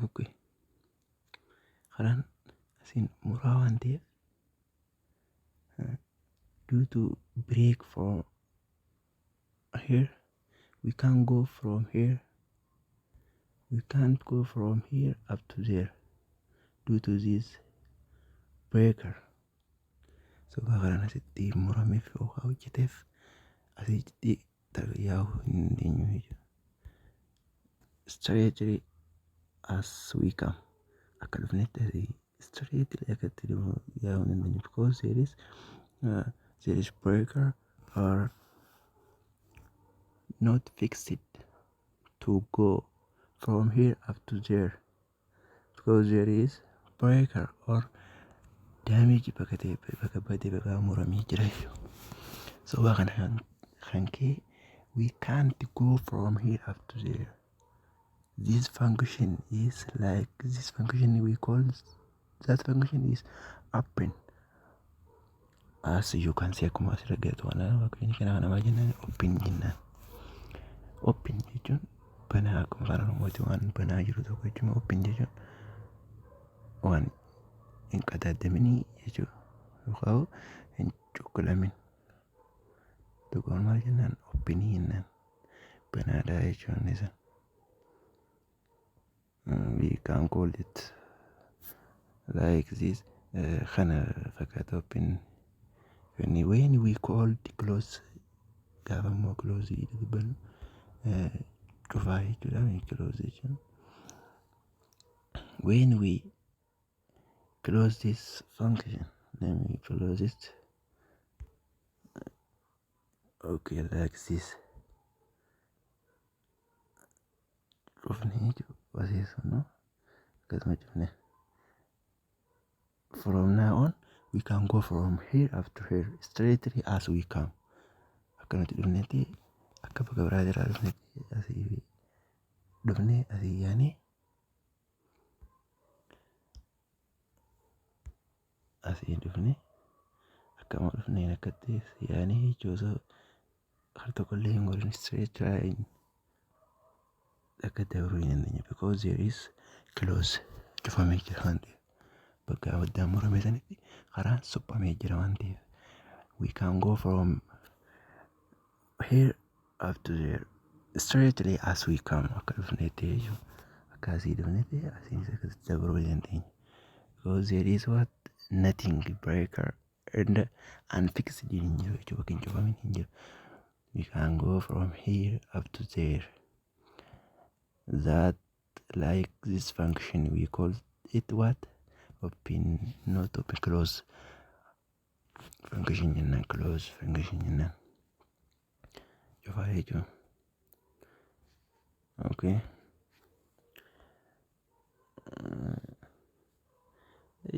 Okay. Karaan asiin muraa waan ta'eef, due to break from here, we can go from here, we can't go from here up to there due to this breaker. So karaan asitti murameef yookaan hojjeteef asitti yaa'uu hin dandeenyu jechuudha. Straightly as we come, akka dhufnetti asii straightly akkatti yaa'uu hin dandeenyu because there is breaker or not fixed to go from here up to there because there is breaker or damage, bakka ta'e, bakka badee, bakka muramee jira jechuudha. So kana kan ka'e we can't go from here up to there. This function is like this function, we call that function is open. As you can see, akkuma asirra argatu kana, function kana maal jennaan? Open jennaan. Open jechuun banaa, akkuma afaan Oromooti waan banaa jiru tokko jechuun. Open jechuun waan hin qadaadaminii jechuudha yookaan hin cuqqulamin tokkoon maal jennaan? Openii jennaan, banaadha jechuun isa. We can call it like this, kana fakkaata open. When we call close, gaafa immoo close dubbannu, cufaa jechuudha. Close jechuun when we close this function, let me close it, okay, like this. Cufnee jechuudha aseessannu akkasuma cufne. From now on we can go from here up to here straightly as we come. Akka nuti dhufnetti, akka bakka biraa irraa dhufnetti, asii dhufnee asii yaanee asii dhufnee akkama dhufneen akkatti yaanee jechuudha. Osoo har tokkollee hin godhin straight line akka dabruu hin dandeenye because there is close, cufamee jira waan ta'eef, bakka addaan murame sanitti karaan suphamee jira waan ta'eef, we can go from here up to there straightly as we come. Akka dhufnetti jechuudha, akka asii dhufnetti asii akkasitti dabruu hin dandeenye because there is what? Nothing breaker and unfixed hin jiru jechuudha, bakka hin cufamin hin jiru. We can go from here up to there. That like this function, we call it what? Open, not open, close function jennaan. Close function jennaan, cufaa jechuudha. Okay,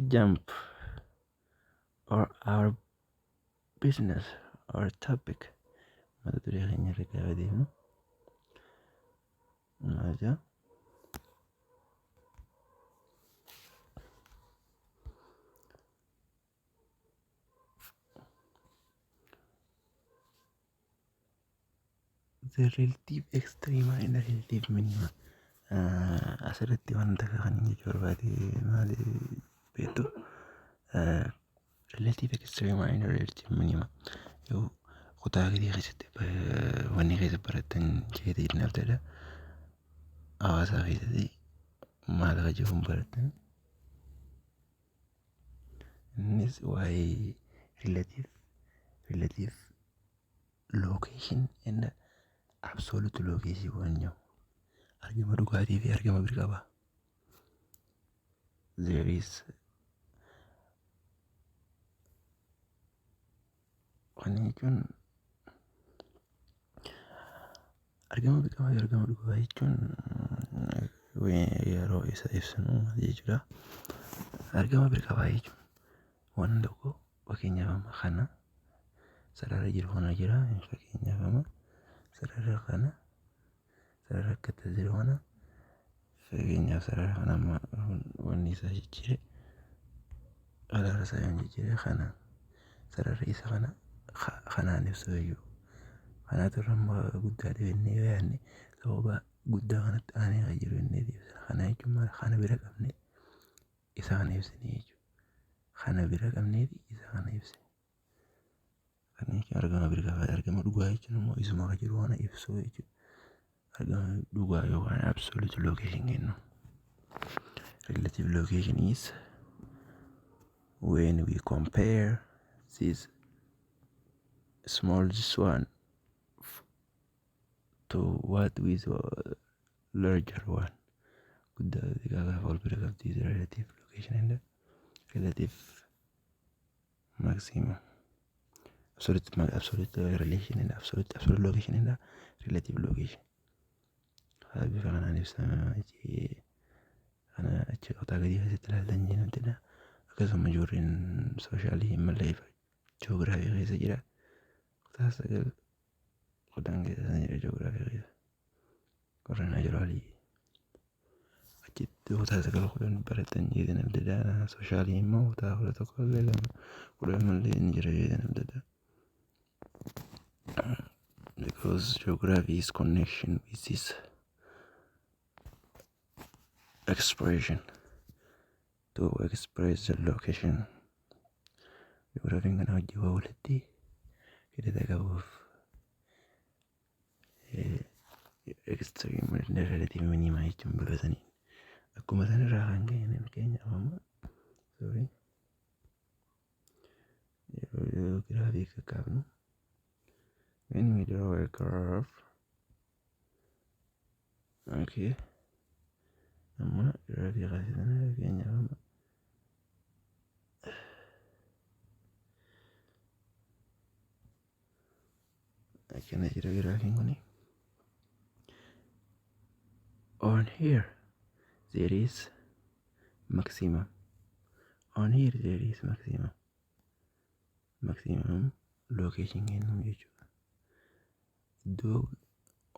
jump or our business or topic, mata duree keenya irra gaafa deemnu maal jedha? The relative extrema and the relative minima. Asirratti wanta kan jechuu barbaade maali beektu? Relative extrema and relative minima yoo kutaa gadii keessatti wanni keessa barattan jeetee naftadha. Hawaasaa keessatti maal akka jiru barattan. Innis waa'ee relative location and absolute location waan jedhamu, argama dhugaatii fi argama birqabaa. There is kana jechuun argama birqabaa fi argama dhugaa jechuun yeroo isa ibsinu maal jechuudha? Argama birqabaa jechuun waan tokko, fakkeenyaaf amma kana sarara jiru kana jira, fakkeenyaaf amma sarara kana, sarara akkatti jiru kana, fakkeenyaaf sarara kana amma wanni isaa jijjiire, sarara isaa yoon jijjiire, kana sarara isa kana kanaan ibsu jechuudha. Kanaatu irra amma guddaa jennee yoo yaadne, sababa guddaa kanatti aanee kan jiru jennee ibsina. Kana jechuun Jechuun maal? Kana bira qabne isa kana ibsine jechuudha. Kana bira qabneeti isa kana ibsine. Kana jechuun argama bira argama dhugaa jechuun immoo isuma akka jiru kana ibsuu jechuudha. Argama dhugaa yookaan absolute location kennu. Relative location is when we compare this small, this one, to what with larger one. Guddaa xiqqaa gaafa wal bira qabdi, relative location and relative maximum, absolute relation and absolute location and relative location. Bifa kanaan ibsama. Kana achi qotaa gadii keessatti ilaaltan jennuttidha. Akkasuma ijoolleen social mallee geography keessa jira. Kutaa 9, 10 keessa jira geography keessa. Warra natural achitti kutaa 9, 10 baratan jedhan abdadha. Social immoo kutaa 11 illee 2, 10 illee ni jira jedhan abdadha. Because geography is connection with this expression to express the location. Geography kana hojii waa walitti hidhata qabuuf extreme relative minima jechuun bifa saniin akkuma sanirraa kan ka'e, fakkeenyaaf amma, sorry, yeroo giraafii kakkaafnu, when we draw a curve, okay, amma giraafii kaasisan, fakkeenyaaf amma akkana jira giraafiin kuni. On here there is maximum, on here there is maximum, maximum location kennu jechuudha. Iddoo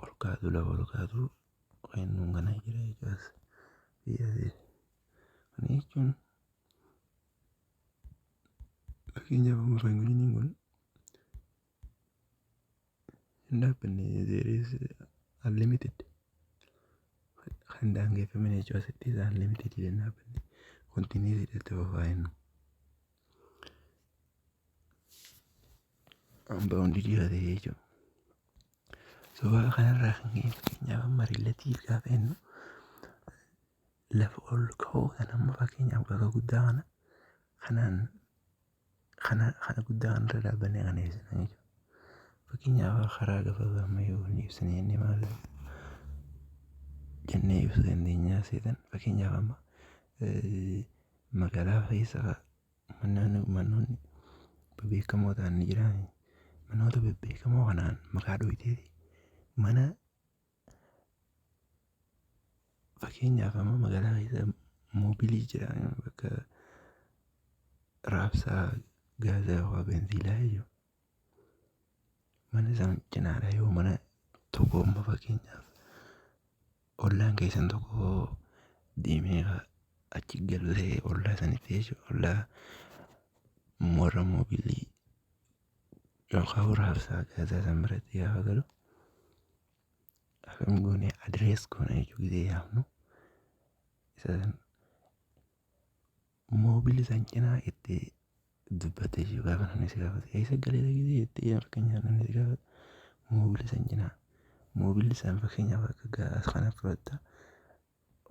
ol kaatu, lafa ol kaatu kennuun kana jira jechuudha. Kana jechuun fakkeenyaaf amma functioniin kun hin dhaabbanne, there is unlimited, kan daangeffamne jechuudha. Asitti unlimited hin dhaabbanne, continuous itti fufaa jennu. Unbounded ta'e jechuudha. Sababa kanarraa kan ka'e, fakkeenyaaf amma relative gaafa jennu, lafa ol ka'oo kan amma fakkeenyaaf bakka guddaa kana kanaan kana guddaa kanarra dhaabbannee kana ibsina jechuudha. Fakkeenyaaf karaa gabaabaa amma yoo inni ibsine jennee, maal jennee ibsuu dandeenya seetan? Fakkeenyaaf amma magaalaa keessa manoonni bebeekamoo ta'an ni jiraa. Manoota bebbeekamoo kanaan maqaa dhoyiteeti mana, fakkeenyaaf amma magaalaa keessa Mobil jira, bakka raabsaa gaazaa yookaan benziilaa jechuudha. Mana isaan cinaadha yoo mana tokko amma fakkeenyaaf ollaan keessan tokko deemee achi galu ta'e, ollaa sanitti jechuudha, ollaa warra Mobil yookaan raabsaa gaazaa san biratti gaafa galu, akkam goone address goona jechuu? Gisee yaamnu isa san Mobil san cinaa itti dubbate jechuudha. Gaafa namni si gaafate eessa galeeta gisee itti, fakkeenyaaf namni si gaafate, Mobil san cinaa, Mobil san fakkeenyaaf akka gaas kana fudhatta,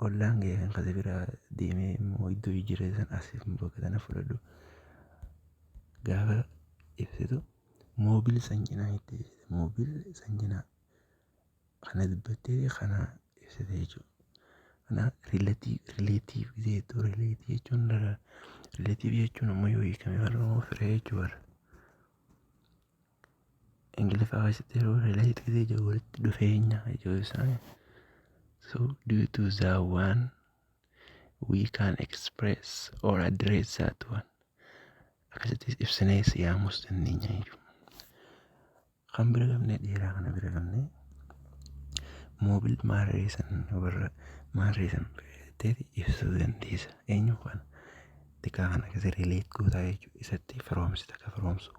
ollaan kee kan kasi bira deemee immoo iddoo jijjiirrate san as bakka tana fudhadhu, gaafa ibsitu Mobil san cinaa itti ibsite, Mobil san cinaa kana dubbattee kana ibsite jechuudha. Kana relative gisee jettu, relative jechuun ammoo yoo hiikame warra firee jechuudha. Ingiliffaa keessatti yeroo relate gisee jedhu walitti dhufeenya jechuu isaa. So due to that one we can express or address that one. Akkasitti ibsinee yaamus dandeenya jechuudha. Kan bira qabnee, dheeraa kana bira qabnee, Mobil maarree san warra maarree san ta'e ibsuu dandeessa. Eenyu kana xiqqaa kana akkasii relate gootaa jechuudha. Isatti firoomsita akka firoomsu.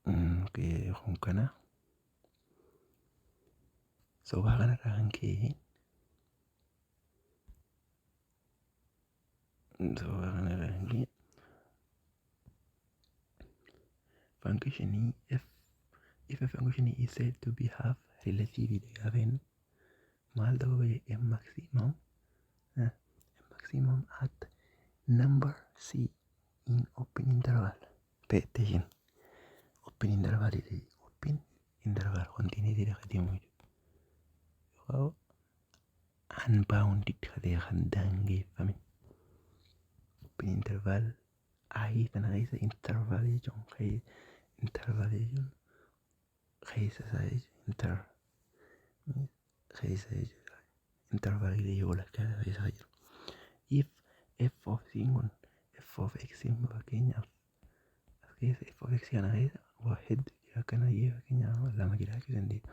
Kun kana sobaa kanarraa kan ka'e Sababa kanarraa function f, if a function is said to be have relativity gaafa jennu maal ta'uu qaba? A maximum at number c in open interval. Pay attention, open interval, open interval continuity dha deemu jechuudha, yookaan unbounded ta'e kan daangeffame open interval i tana keessa. Interval jechuun, interval jechuun keessa isaa jechuudha. Inter keessa jechuudha. Interval walakkaa keessa jiru. If f of c kun, f of x, fakkeenyaaf as keessa f of x kana keessa waa hedduu jira. Akkana jee fakkeenyaaf lama jiraachuu dandeessu,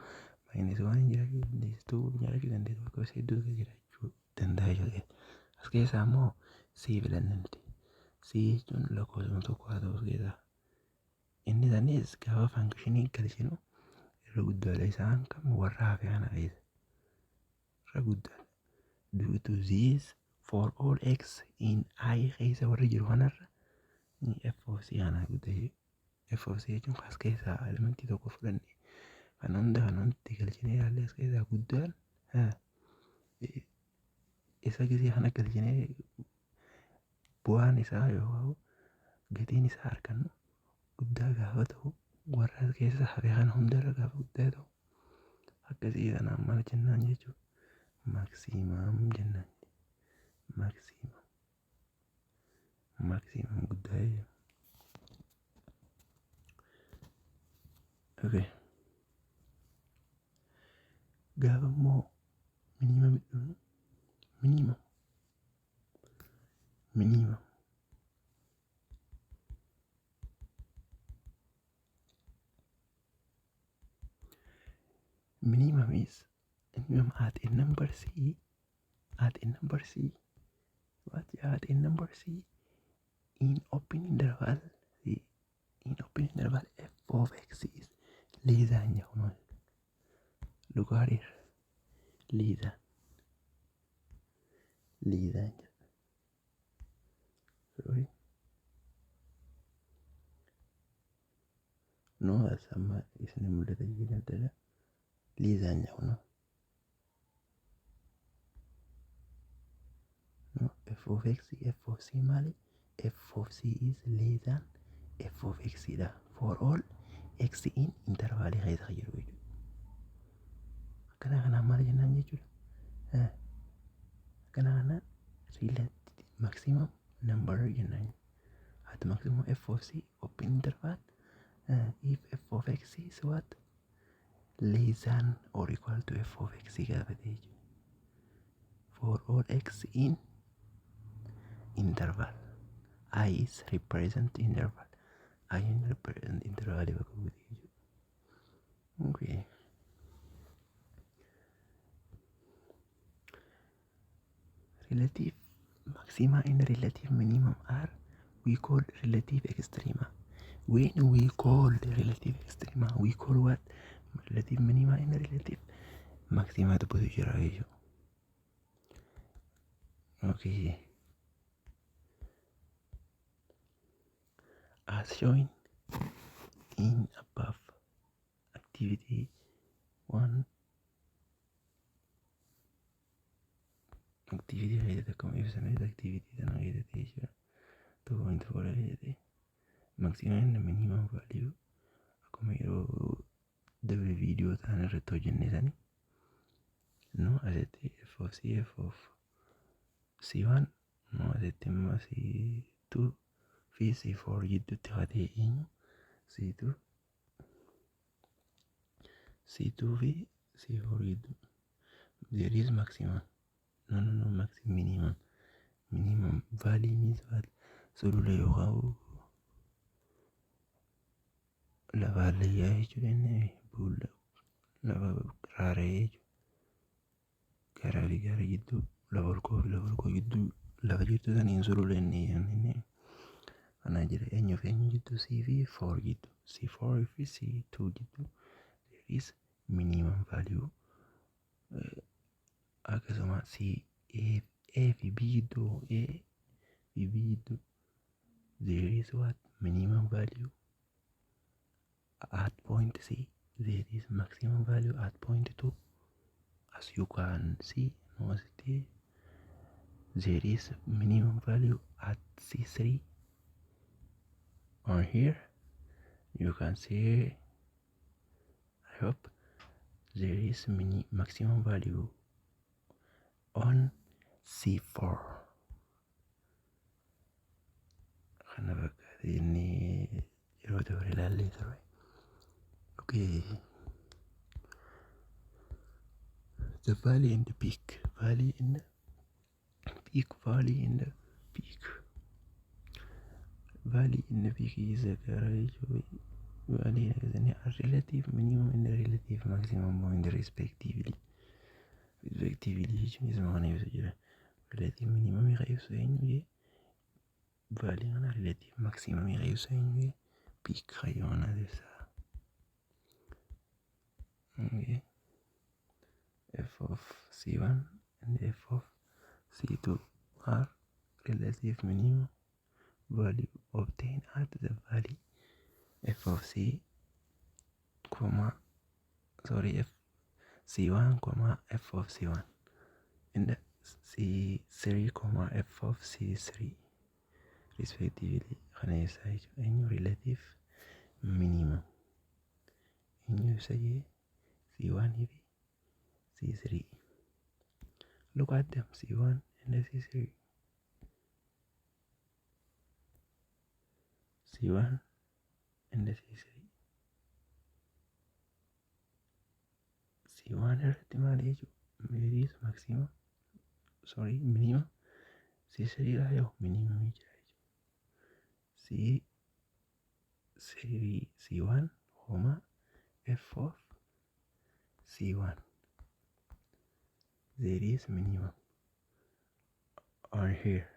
minus one jiraachuu dandeessu, two jiraachuu dandeessu, lakkoofsa hedduutu jiraachuu danda'a jechuudha. As keessa ammoo c filanna nuti. C jechuun lakkoofsuma tokko haa ta'u. As keessaa inni sanis gaafa functionii galchinu irra guddaadha. Isaan kam warra hafe kana keessa irra guddaadha. Due to this, for all x in i keessa warri jiru kanarra f of c kana guddaa. F of c jechuun as keessaa elementii tokko fudhanne kan hunda kan hundi galchinee ilaalle as keessaa guddaan isa gisee kana galchinee bu'aan isaa yookaan gatiin isaa argannu guddaa gaafa ta'u, warra as keessa hafe kana hundarra gaafa guddaa ta'u, akkasii kanaan maal jennaan jechuudha? Maximum jennaan. Maximum, maximum guddaa jechuudha. Okay. Gaafa immoo minimum dhufnu, minimum, minimum minimum is minimum at a number c, at a number c, what? At a number c in open interval c, in open interval f of x is less than jedhamu. Look at here, less than, less than, sorry, no, as amma isin mul'ata jedhamtedha. Less than jedhamu. No, f of x, f of c maali? F of c is less than f of x dha for all x in interval keessa jiru jechuudha. Akkana kanaan maal jennaan jechuudha? Akkana kanaan relative maximum number jennaan. At maximum f of c open interval, if f of x is what? Less than or equal to f of x gaafate jechuudha. For all x in interval, i is represent interval, i represent interval bakka buute jechuudha. Okay. Relative maxima and relative minimum are we call relative extrema. When we call relative extrema, we call what? Relative minima and relative maxima dubbatu jira jechuudha. Okay. As shown in above, activity one, activity keessatti akkuma ibsametti, activity sana keessatti jechuudha, 2.4 keessatti maximum and minimum value akkuma yeroo dabre viidiyoo ta'an irratti hojjenne sani, no, asitti f of c, f of c1, no, asitti immoo c2 fi c4 gidduutti haa ta'e. Eenyu? C2, c2 fi c4 gidduu there is maximum, no, maximum, minimum. Minimum value means what? Sulula yookaan lafa hallayyaa jechuudha. Inni boolla lafa raara'ee jechuudha. Garaa fi gara gidduu, lafa olka'oo fi lafa olka'oo gidduu lafa jirtu saniin sulula inni kana jira. Eenyu fi eenyu gidduu? C fi 4 gidduu, C4 fi C2 gidduu there is minimum value. Akkasuma C, A fi B gidduu, A fi fi B gidduu there is what? Minimum value at point C. There is maximum value at point 2. As you can see, no, there is minimum value at C3. On here you can see, I hope there is mini maximum value on C4. Kana fakkaate inni yeroo dabre ilaallee ture. Okay. The valley and the peak, valley in the peak, valley in the peak, valley in the peak is a garage. Valley are relative minimum and relative maximum point respectively. Respectively jechuun isuma kana ibsa jira. Relative minimum kan ibsu eenyu jee, valley kana relative maximum kan ibsu eenyu jee, peak kan kana ibsa. Okay. F of C1 and F of C2 are relative minimum value obtained at the valley. F of C comma, sorry, F C1 comma F of C1 and C3 comma F of C3 respectively kana ibsa jechuudha. Eenyu relative minimum eenyu ibsa jee? C1 fi C3. Look at them, C1 and C3, C1 and C3. C1 irratti maal jechuudha? There is maximum, sorry, minimum. C3 dha yoo minimum jira jechuudha. C3, C1 comma F of C1, there is minimum on here.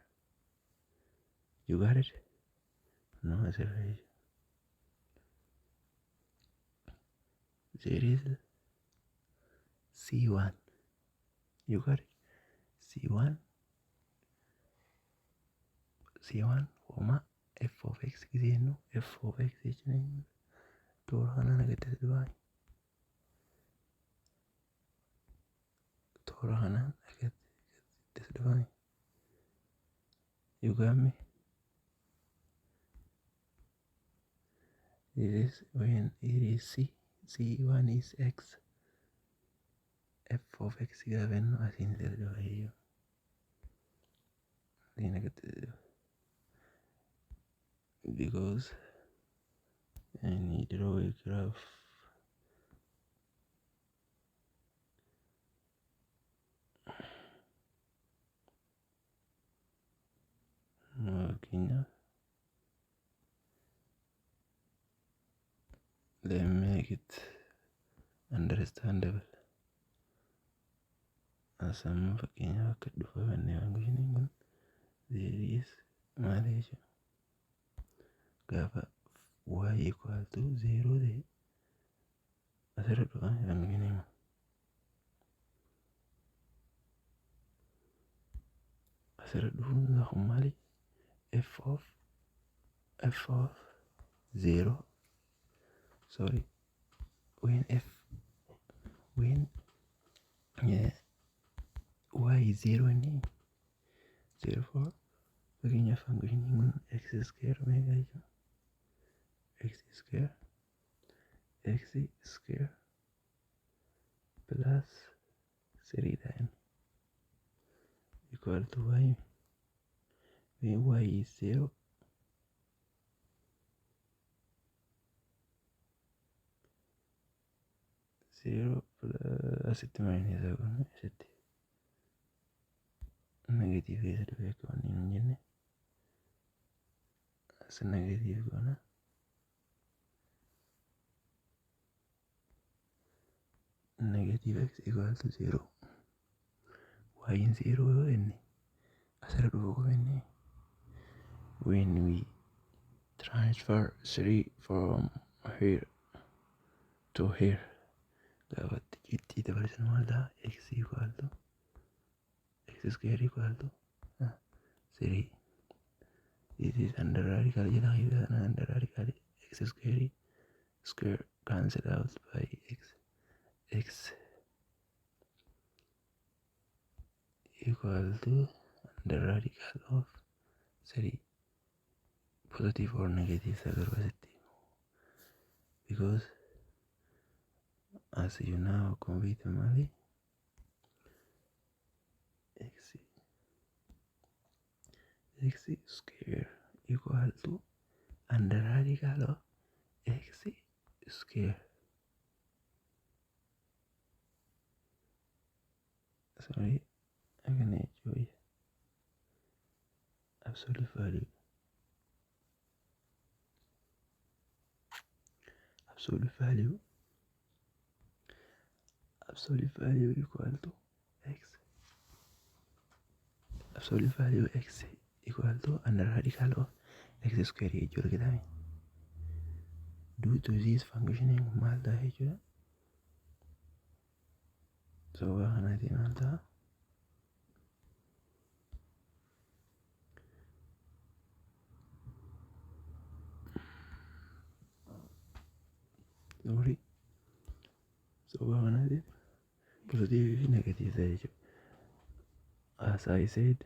You got it? No, asirra jechuudha. There is C1. You got it? C1, C1 comma F of X gisee jennu, F of X jechuun eenyu? Toora kanaan agartee dhufaa, toora kanaan agartee dhufaa. You got me? It is when it is C, C1 is X, F of X gaafa jennu asiin isa dhufa jechuudha. Asiin agartee dhufa. Because I need to draw a graph. Fakkeenyaaf, let me make it understandable. Asamma fakkeenyaaf akka dhufa fannee functioniin kun there is maal jechuudha? Gaafa y equal to 0 ta'e asirra dhufa functioniin kun. Asirra dhufuun isaa kun maali? F of 0, sorry, when f, when, yeah, y is 0 inni therefore fakkeenyaaf functioniin kun x square meeqa jechuudha? X square, x square plus 3 dha inni equal to y when y is 0, 0 plus asitti minus kun asitti negative keessa dhufe akka wanni hin jenne as negative goona, negative x equal to 0, y in 0 yoo jenne asirra dhufu qaba inni. When we transfer 3 from here to here, gaafa itti dabarsan maal ta'a? X equal to x square equal to 3. This is under radical jala keessa under radical x square square cancel out by x, x equal to under radical of 3, positive or negative sagarbasetti, because as you know, akkuma beektan maali, x square equal to under radical of x square. Sorry, akkana jechuudha, absolute value, absolute value, absolute value equal to x, absolute value x equal to under radical of x square jechuudha kitaabni. Due to this functioning maal ta'a jechuudha? Sababa kanaatiin maal ta'a? Sorry, sababa kanaatiin positive fi negative ta'a jechuudha. As I said,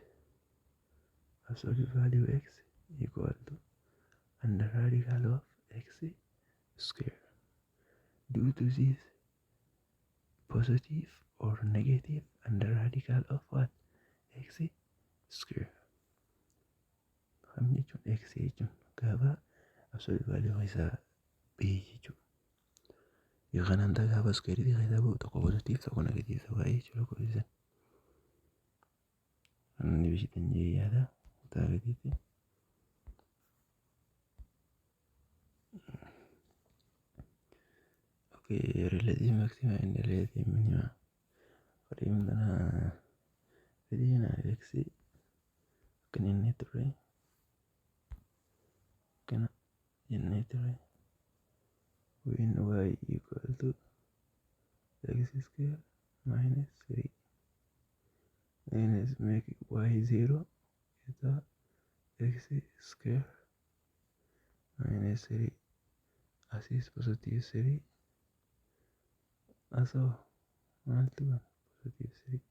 absolute value x equal to under radical of x square. Due to this, positive or negative under radical of what? X square. Kam jechuun x jechuun gaafa absolute value isaa b jechuudha. Yoo kanaan ta'a gaafa square keessaa bahu tokko positive, tokko negative ta'uu jechuudha lakkoofsisan. Inni bishitan jee yaada kutaa gadiitti. Okay, relative maxima and relative minima. Warreen kana fedhiin x akkana inni ture, akkana jennee ture. When y equal to x square minus 3, and let's make y 0 is x square minus 3 as is positive 3, asoo maaltu positive 3,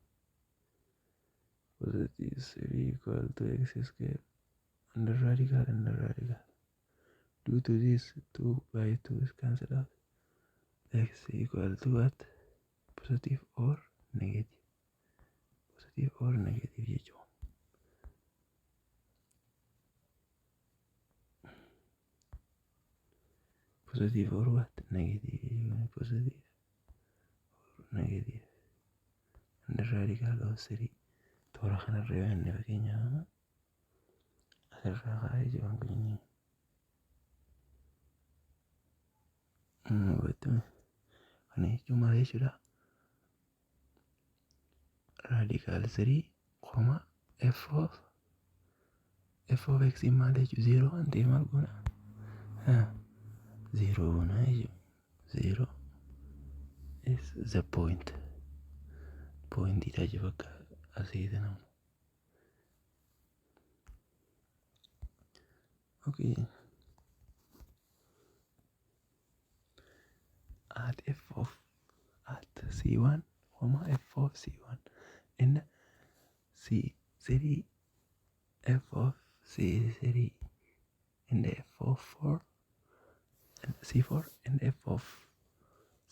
positive 3 equal to x square under radical, under radical. Due to this, 2 by 2 is cancelled out. X equal to what? Positive or negative, positive or negative jechuudha. Positive or what? Negative, positive or negative under radical of 3. Toora kanarra yoo inni fakkeenyaaf asirraa ka'ee jiru kun hubattu. Kana jechuun maal jechuudha? Radical 3 comma f of x maal jechuudha? 0 waan ta'eef maal goona? 0 goona jechuudha. 0 is the point. Pointiidha jechuudha bakka asii kana. Okay. At f of at c1 comma f of c1 and c3 f of c3 and f of 4 and c4 and f of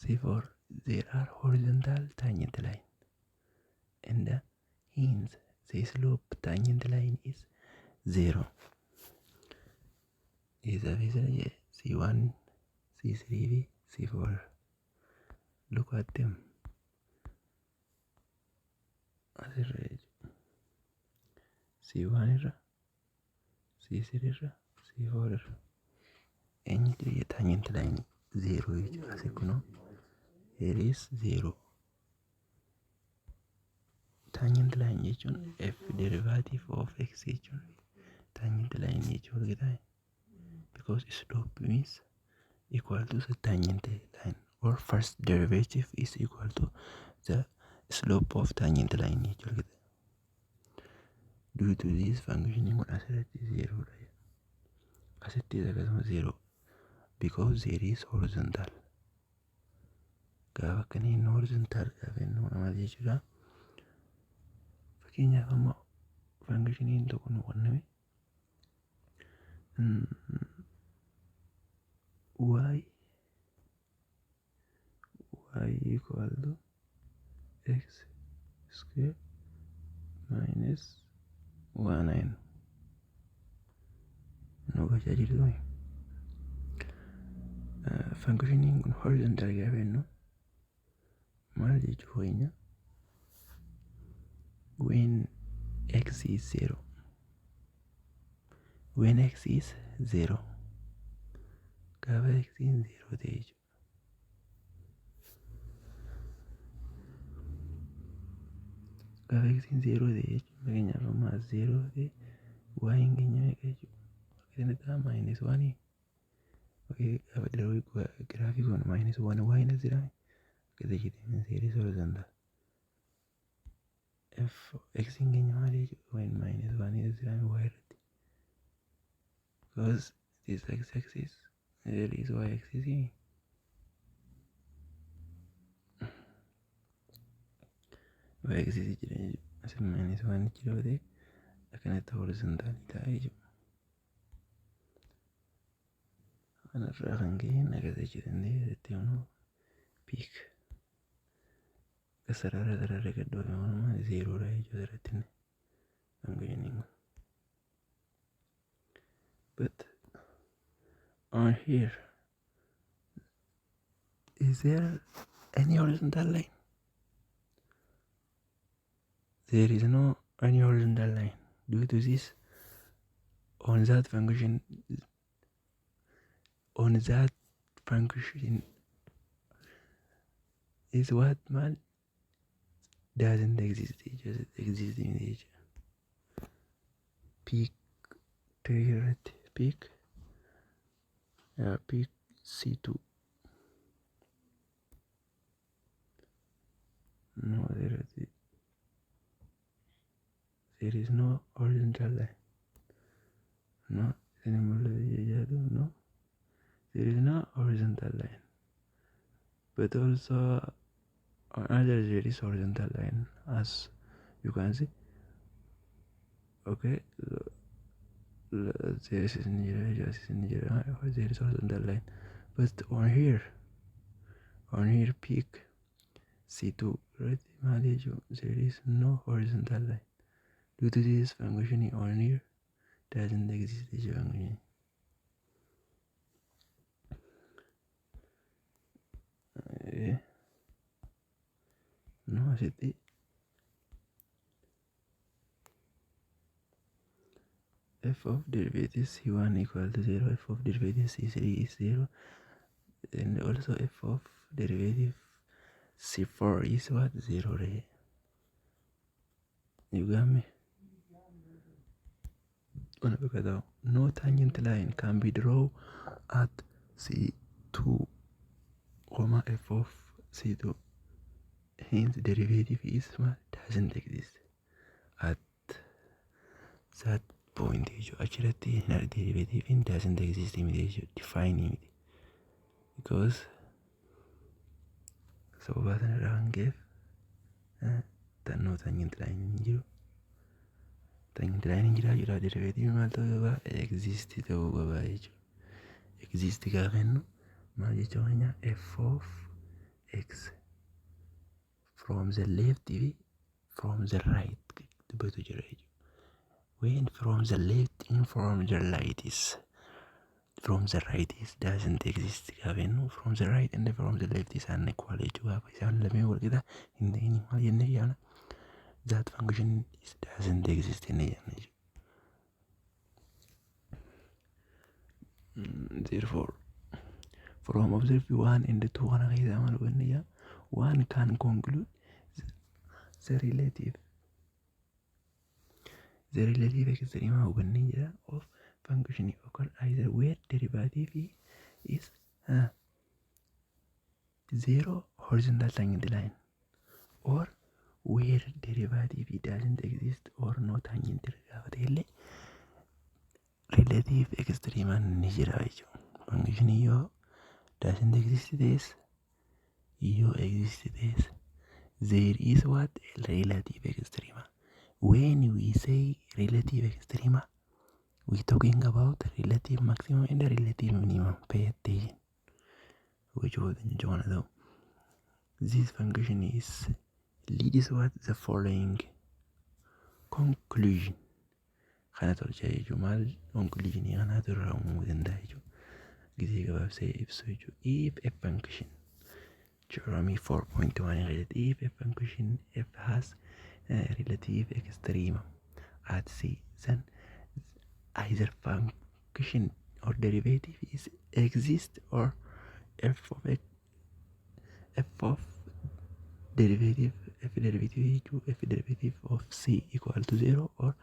c4, there are horizontal tangent line, and hence the slope tangent line is 0. Isa fi c1, c3 fi c4, look at them asirra jechuudha. C1 irra, C3 irra, C4 irra eenyutu tangent line 0 jechuudha. Asii kunoo, here is 0. Tangent line jechuun f derivative of x jechuun tangent line jechuun argitaa, because slope means equal to the tangent line, or first derivative is equal to the slope of tangent line jechuudha. Due to this, function kun asirratti zero dha. Asitti akkasuma zero because there is horizontal. Gaafa akkanii inni horizontal gaafa inni maal jechuudha? Fakkeenyaaf, amma functioniin tokko nu kenname y equal to x square minus 1 nu gochaa jirtu. Functioniin kun horizontal gaafa jennu maal jechuu keenya? When x is 0, when x is 0, gaafa x is 0 ta'e jechuudha. Gaafa x is 0 ta'e jechuudha. Fakkeenyaaf, amma 0 ta'e, y keenya meeqa jechuudha? Argitanii, minus 1. Okay, gaafa giraafii kun minus 1, y as jira akkasa jedhee, there is horizontal. F x keenya maal jechuudha? When minus 1 as jira y irratti, because this x axis, there is y axis y axis jira jechuudha. Asin minus 1 jira ta'e, akkanatti horizontal ta'a jechuudha. Kanarraa kan ka'e akkas jechuu dandeenya. Asitti immoo peak sarara sarara gad dhoofame maal zerodha jechuudha asirratti inni functioniin kun. But on here, is there any horizontal line? There is no any horizontal line. Due to this, on that function is what man doesn't exist, it just exist in the peak irratti, peak C2. No, there is no horizontal line. No, no, there is no horizontal line, but also on other there is horizontal line, as you can see. Okay, there is there is horizontal line, but on here, peak C2 right, there is no horizontal line. Due to this, function on here doesn't exist. This function, no, asitti f of derivative c1 equal to 0, f of derivative c3 is 0, and also f of derivative c4 is what? 0, right? You got me? No tangent line can be drawn at c2 comma f of c2, hence derivative is what? Doesn't exist at that point jechuudha. Achirratti derivative doesn't exist miti jechuudha, define miti, because sababa sanarraa kan ka'eef no tangent line hin jiru. Tangent line hin jira jira, derivative maal ta'uu qaba? Exist ta'uu qaba jechuudha. Exist gaafa jennu maal jechuu keenya? F of x from the left fi from the right dubbatu jira jechuudha. When from the left and from the right is, from the right is doesn't exist gaafa jennu, from the right and from the left is unequal jechuudha. Gaafa isaan lameen wal qixa hin ta'in maal jennee yaana? That function is doesn't exist jennee yaadna jechuudha. Therefore, from observe one and two kana keessaa maal hubanne yaa? One can conclude the relative extrema hubannee jira of function occur either where derivative is zero, horizontal tangent line, or where derivative doesn't exist or no tangent gaafa ta'e illee. Relative extrema ni jira jechuudha. Function yoo doesn't exist ta'es, yoo exist ta'es, there is what? Relative extrema. When we say relative extrema, we talking about relative maximum and relative minimum. Pay attention. Which was one of them. This function is leads what? The following conclusion. Kana tolcha jechuun maal? Conclusion kanaatu irraa uumamuu danda'a jechuudha. Gisee gabaabsee ibsu jechuudha. If a function, theorem 4.1 irratti, if a function f has a relative extreme at c, then either function or derivative is exist or f of x, f of derivative, f derivative jechuun f derivative of c equal to 0, or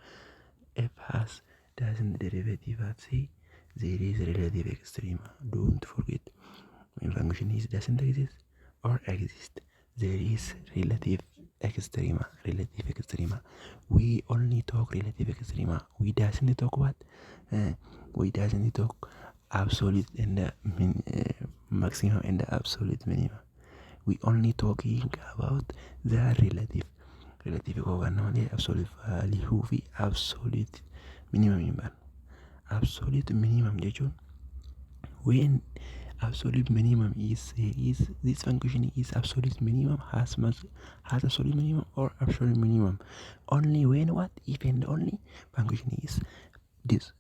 f has doesn't derivative at c, there is relative extreme. Don't forget, when function is doesn't exist or exist, there is relative extrema. Relative extrema, we only talk relative extrema. We doesn't talk what? We doesn't talk absolute and the maximum and the absolute minimum. We only talking about the relative. Relative qofaan malee absolute value fi absolute minimum hin baanu. Absolute minimum jechuun, when absolute minimum is this function is absolute minimum, has absolute minimum or absolute minimum only when what? If and only function is this,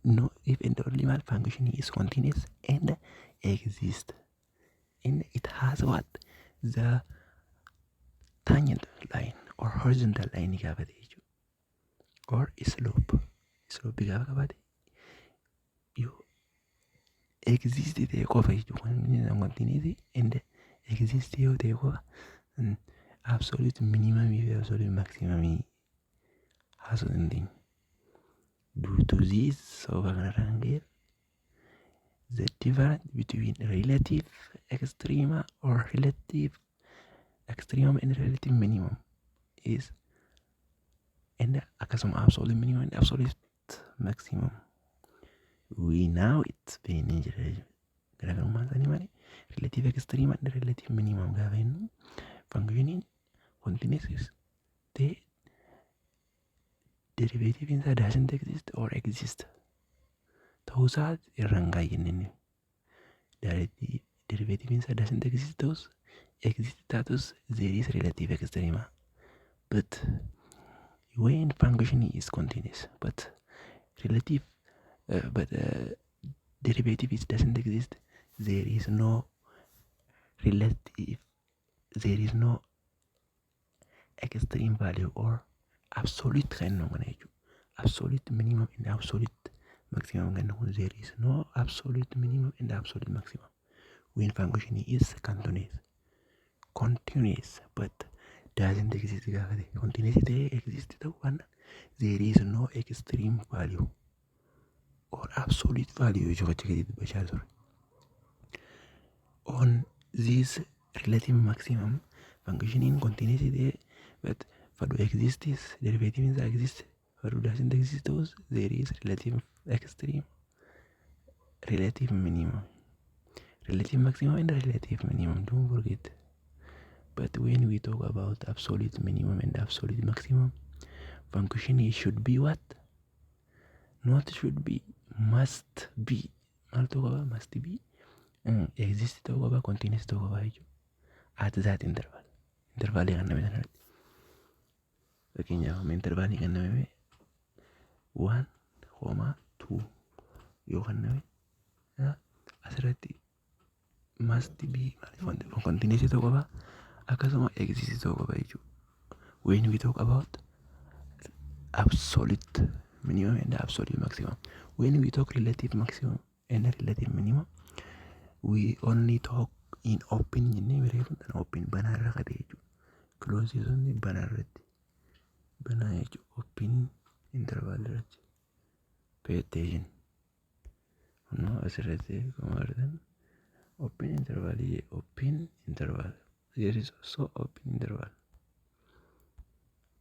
no, if and only mal function is continuous and exist and it has what? The tangent line or horizontal line gaafate jechuudha, or slope. Slope gaafa qabaate, yoo exist ta'e qofa jechuudha. Continuous and exist yoo ta'e qofa absolute minimum fi absolute maximum haasa'uu dandeenya. Due to this, sababa kanarraa kan ka'e, the difference between relative extrema or relative extremum and relative minimum is, and akkasuma absolute minimum and absolute maximum, we know it, beeknee jira jechuudha. Garaagarummaan isaanii maali? Relative extreme and relative minimum gaafa jennu, functioniin continuous ta'e derivative isaa doesn't exist or exist ta'uusaa irra hin kaayyenne inni. Derivative isaa doesn't exist ta'us, exist taatus, there is relative extrema. But when function is continuous but relative but derivative is doesn't exist, there is no relative, there is no extreme value or absolute kan kana jechuudha. Absolute minimum and absolute maximum kan kun, there is no absolute minimum and absolute maximum when function is continuous. Continuous but doesn't exist gaafa ta'e, continuous ta'ee exist ta'uu waan, there is no extreme value or absolute value jechuudha achi gadi dubbachaa ture. On this relative maximum, functioniin continuous ta'ee but fadhu exists, derivative isaa exist, fadhu doesn't exist ta'us, there is relative extreme, relative minimum, relative maximum and relative minimum. Don't forget. But when we talk about absolute minimum and absolute maximum, function should be what? Not should be, must be. Maal ta'uu qaba? Must be exist ta'uu qaba, continuous ta'uu qaba jechuudha. At that interval, intervalii kan name sanarratti, fakkeenyaaf amma intervalii kan name 1 comma 2 yoo kan name, asirratti must be continuous ta'uu qaba, akkasuma exist ta'uu qaba jechuudha. When we talk about absolute minimum and absolute maximum, when we talk relative maximum and relative minimum, we only talk in open jennee bireeffantan open banaa irra qate jechuudha. Close sun banaa irratti banaa jechuudha. Open interval irratti. Pay attention. No, asirratti akkuma argitan open interval, open interval. There is also open interval.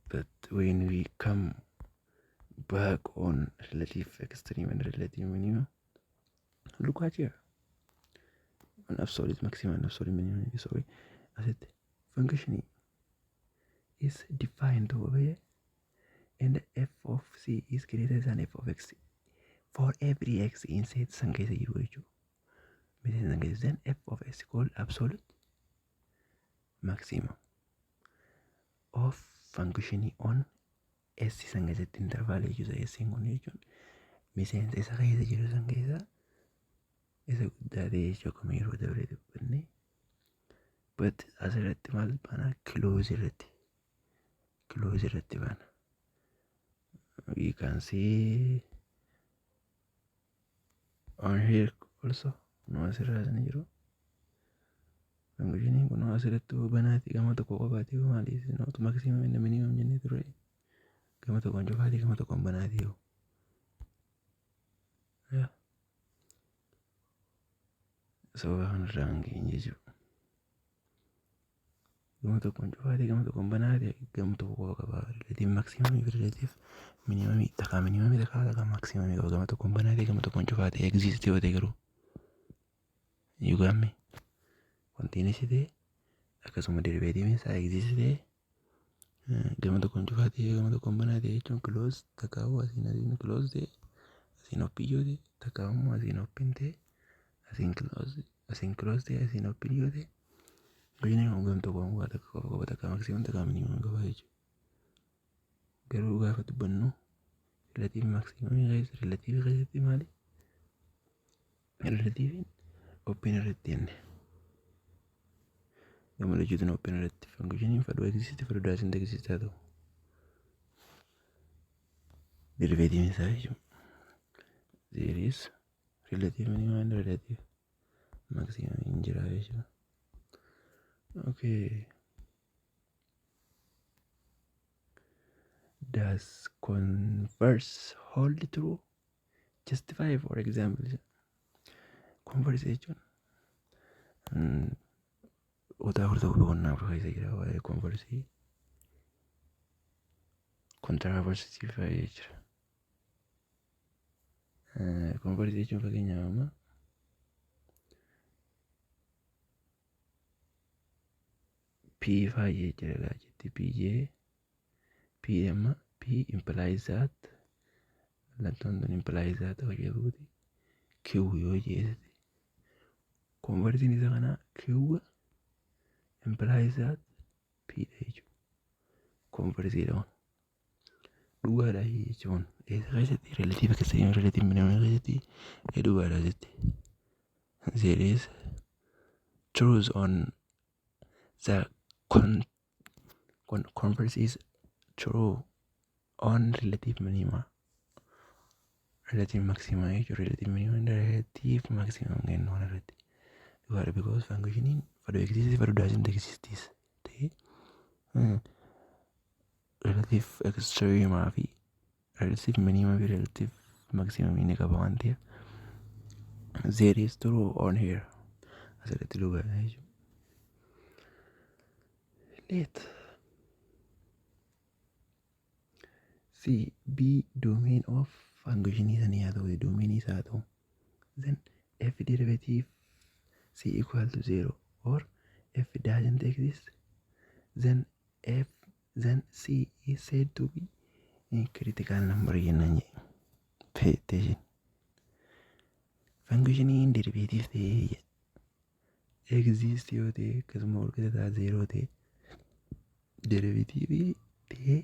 But when we come Back on relative extreme and relative minimum. Look at here. On absolute maximum and absolute minimum. Sorry. Asitti function is defined over here and f of c is greater than f of x for every x in set san keessa jiru jechuudha. Miseensa san keessa, then f of s called absolute maximum of function on s san keessatti interval jechuudha. S kun jechuun miseensa isa keessa jiru san keessa isa guddaa ta'e jechuudha, akkuma yeroo dabre dubbanne. But asirratti maal baana? Close irratti baana. We can see on here also, no, asirraa ni jiru. Functioniin kun asirratti banaati, gama tokko qofaati. Maaliif not maximum and minimum jennee turre? Gama tokkoon cufaati, gama tokkoon banaati yoo. Yeah. Sababa kanarraa kan keenye jechuudha. Gama tokkoon cufaati, gama tokkoon banaati, gama tokko qofa qaba. Relative maximum fi relative minimum, takkaa minimum, takkaa maximum qaba. Gama tokkoon banaati, gama tokkoon cufaati exist yoo ta'e garuu. You got me? Continuous ta'e, akkasuma derivative isaa exist ta'e, gama tokkoon cufaati, gama tokkoon banaati jechuun close takkaa asiin close ta'e, asiin open yoo ta'e, takkaa immoo asiin open ta'e, asiin close ta'e, asiin open yoo ta'e, guyyaan kun gama tokkoon waa takka qofa qaba, takkaa maximum, takkaa minimum qaba jechuudha. Garuu gaafa dubbannu relative maximum keessa, relative keessatti maali? Relative open irratti jenne. Gama lachuutiin open irratti functioniin fadhu exist, fadhu doesn't exist haa ta'u. Derivative isaa jechuudha. There is relative minimum and relative maximum hin jira jechuudha. Okay. Does converse hold true? Justify for example. Converse jechuun kutaa 4 tokko boqonnaa 4 keessa jira, waa'ee converse, controversy fa'aa jira. Converse jechuun fakkeenyaaf amma P fa'aa jira jetti, P jee P amma P implies that, mallattoon tun implies that hojjetuuti, Q yoo jeesite, conversiin isa kanaa Q implies that P dha jechuudha. Conversiidha kun. Dhugaadha jechuun eessa keessatti? Relative keessatti, relative minimum keessatti dhugaadha jetti. There is truth on the converse is true on relative minima, relative maximum jechuudha. Relative minimum, relative maximum kennu kana irratti dhugaadha, because functioniin fadhu exist, fadhu doesn't exist ta'e, relative extreme fi relative minimum fi relative maximum inni qaba waan ta'eef, there is true on here, asirratti dhugaadha jechuudha. Let C be domain of function sanii haa ta'u, domain isaa haa ta'u, then f derivative c equal to 0 or f doesn't exist, then f, then c is said to be a critical number jennaan jedhe. Pay attention. Functioniin derivative ta'ee exist yoo ta'e, akkasuma walqixa ta'a 0 ta'e, derivative ta'ee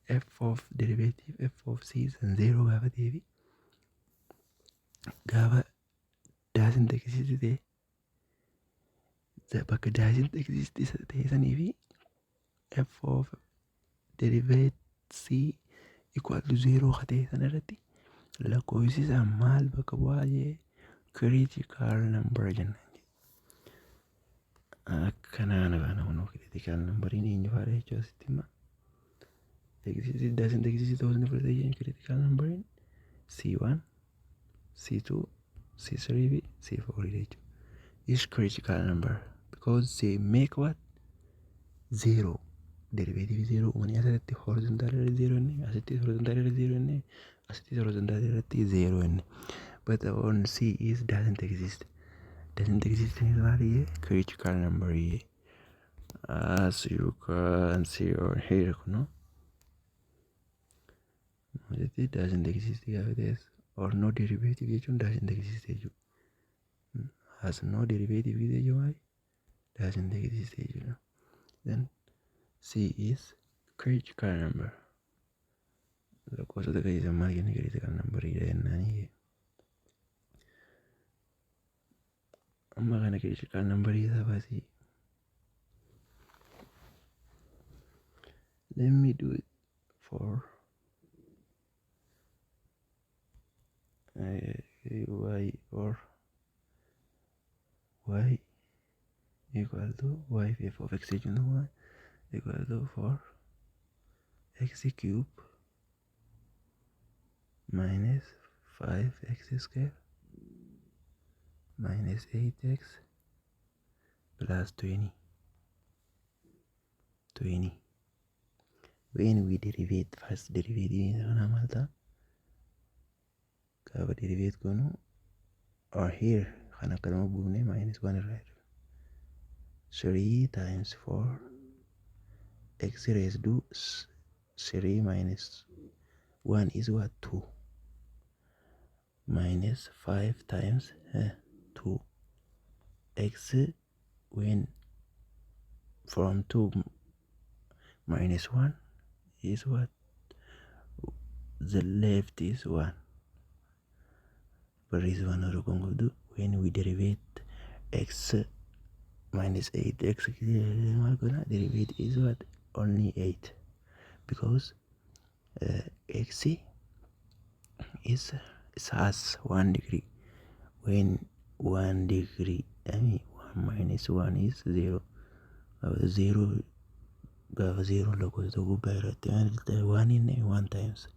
f of derivative f of c san 0 gaafa ta'ee fi gaafa doesn't exist ta'e, bakka doesn't exist isa ta'e sanii fi f of derivative c equal to 0 ka ta'e sana irratti lakkoofsi isaa maal bakka bu'aa jee? Critical number jennaan. Akkanaan kana kun critical numberiin eenyu faadha jechuudha asitti hima. Exist, doesn't exist ta'uu ni fudhate jeen. Critical numberiin C1, C2, C3 fi C4 jechuudha. Is critical number because they make what? Zero. Derivative zero uumanii asirratti horizontal irra zero inni, asitti horizontal irra zero inni, asitti horizontal irratti zero inni. But on C is doesn't exist. Doesn't exist is maali? Critical number, as you can see on here, no? Asitti doesn't exist gaafa ta'es or no derivative jechuun doesn't exist jechuudha. Has no derivative jechuun maali? Doesn't exist jechuudha. Then C is critical number. Lakkoofsota keessa maal jennee critical number jennaanii. Amma kana critical number isaa baasii. Let me do it for y or y equal to y f of x jechuun y equal to 4 x cube minus 5x square minus 8x plus 20 20. When we derivate, first derivative kana maal ta'a? Gaafa derivate goonu or here kan akkanuma buufne minus 1 irraa jiru 3 times 4 x raised to 3 minus 1 is what? 2 minus 5 times 2 x, when from 2 minus 1 is what? The left is 1. Barreessi waan tokkoon qabdu. When we derivate x minus 8x maal godha? Derivate is what? Only 8, because x is has 1 degree. When 1 degree, I mean, 1 minus 1 is 0. 0 gaafa 0 lakkoofsa gubbaa irratti 1 inni 1 times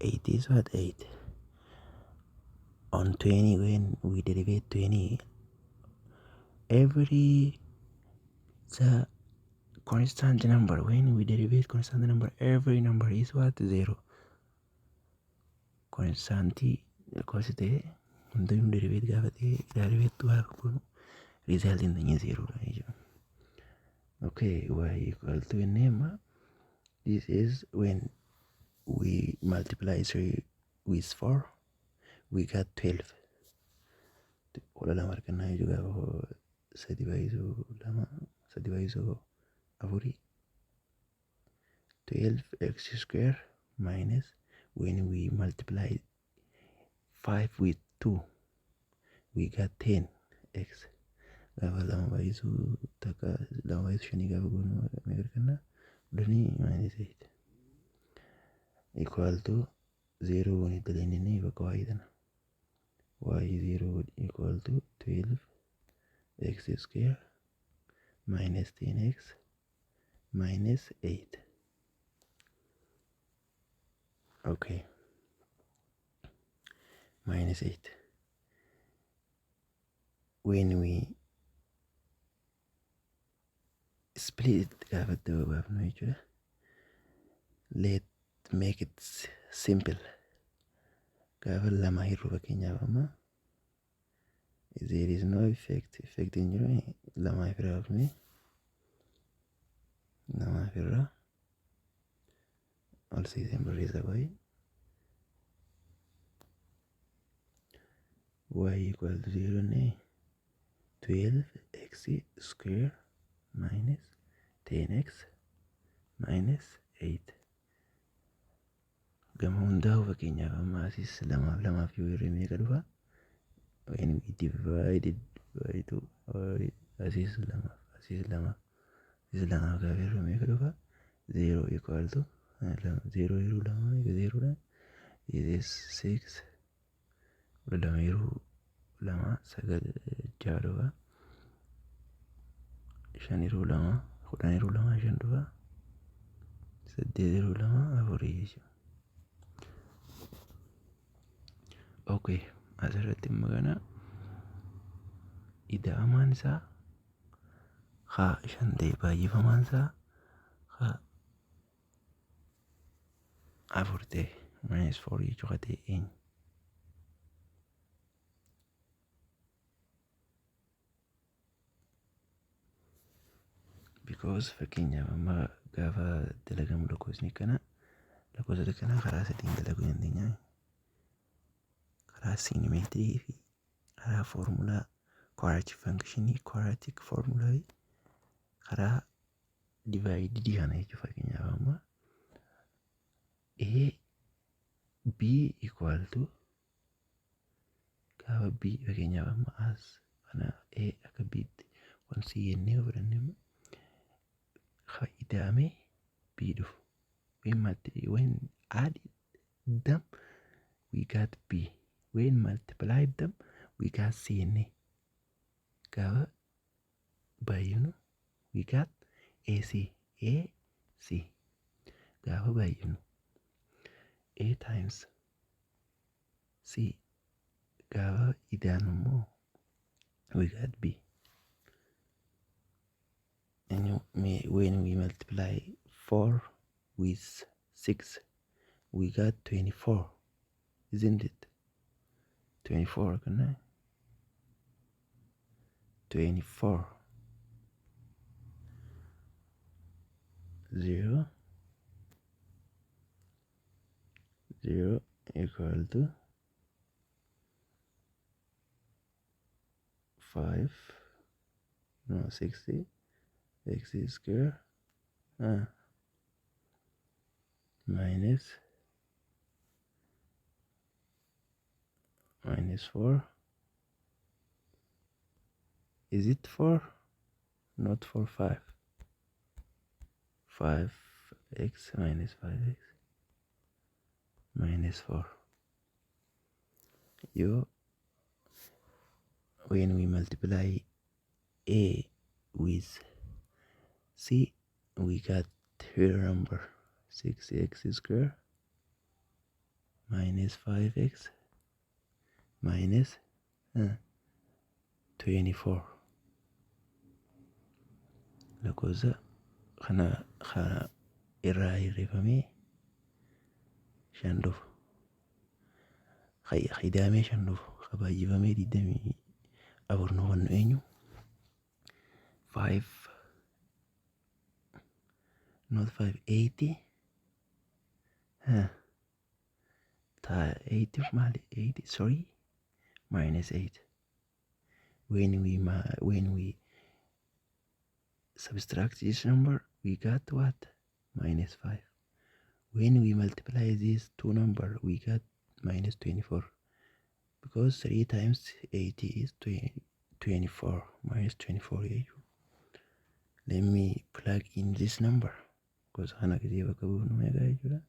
8 is what? 8. On 20, when we derivate 20, every the constant number, when we derivate constant number, every number is what? 0. Constantii lakkoofsi ta'e hundayyuu derivate gaafa ta'e, derivate gaafa goonu resultiin keenya zero dha jechuudha. Okay, y equal to inni amma this is when we multiply 3 with 4, we got 12. 12 argannaa jechuudha. Gaafa sadi baay'isuu lama, sadi baay'isuu afurii, 12 x square minus, when we multiply 5 with 2, we got 10 x. Gaafa lama baay'isuu takka, lama baay'isuu shanii gaafa goonu meeqa arganna? 10 minus 8 equal to 0. Goone daleeninni bakka y tana y 0 equal to 12 x square minus 10x minus 8. Okay, minus 8. When we split, gaafa itti baafnu jechuudha, let make it simple. Gaafa lama hir'u, fakkeenyaaf amma there is no effect, effect hin jiru. Lama irraa baafne, lama irraa ol siiseen barreessa baay'ee y equal to 0 ne 12 x square minus 10x minus 8. Gama hundaa'u, fakkeenyaaf amma asis lamaaf lamaaf yoo hirre meeqa dhufa? When we divided by 2, asis lamaaf, asis lamaaf, asis lamaaf gaafa hirru meeqa dhufa? 0 equal to 0 yeroo lama 0 dha. It is 6. 12 yeroo lama sagal, ja'a dhufa. Shan yeroo lama 10, yeroo lama shan dhufa. Saddeet yeroo lama afurii jechuudha. Okay, asirratti immoo kana ida'amaan isaa haa shan ta'e, baay'ifamaan isaa Ha afur ta'e, minus 4 jechuu ka ta'e eenyu? Because fakkeenyaaf amma gaafa dalagamu lakkoofsni kana, lakkoofsota kana karaa sadiin dalaguu dandeenya. Karaa symmetry fi karaa formula quadratic function, quadratic formula fi karaa divided kana jechuudha. Fakkeenyaaf amma A B equal to, gaafa B, fakkeenyaaf amma as kana A akka B tti wanti jennee fudhanne, amma ida'amee B dhufu, when add them we got B, when multiply them we got C jennee gaafa baay'inu we got AC. AC gaafa baay'inu, A times C gaafa idaanu immoo we got B. And when we multiply 4 with 6 we got 24, isn't it? 24 kana 24, 0 0 equal to 5, no, 60 x square minus 4. Is it 4? Not 4, 5. 5 x minus 5x minus 4. Yoo when we multiply A with C we got here number 6x square minus 5x minus 24. Lakkoofsa kana kana irraa hirrifamee shan dhufu, ida'amee shan dhufu, baay'ifamee 24 nu kennu eenyu? 5, not 5, 80, huh. 80 maali? 80, sorry, minus 8. When we subtract this number we got what? Minus 5. When we multiply these two number we got minus 24, because 3 times 80 is 20, 24, minus 24 jechuudha. Let me plug in this number. Gosa kana gisee bakka buufnu meeqa jechuudha?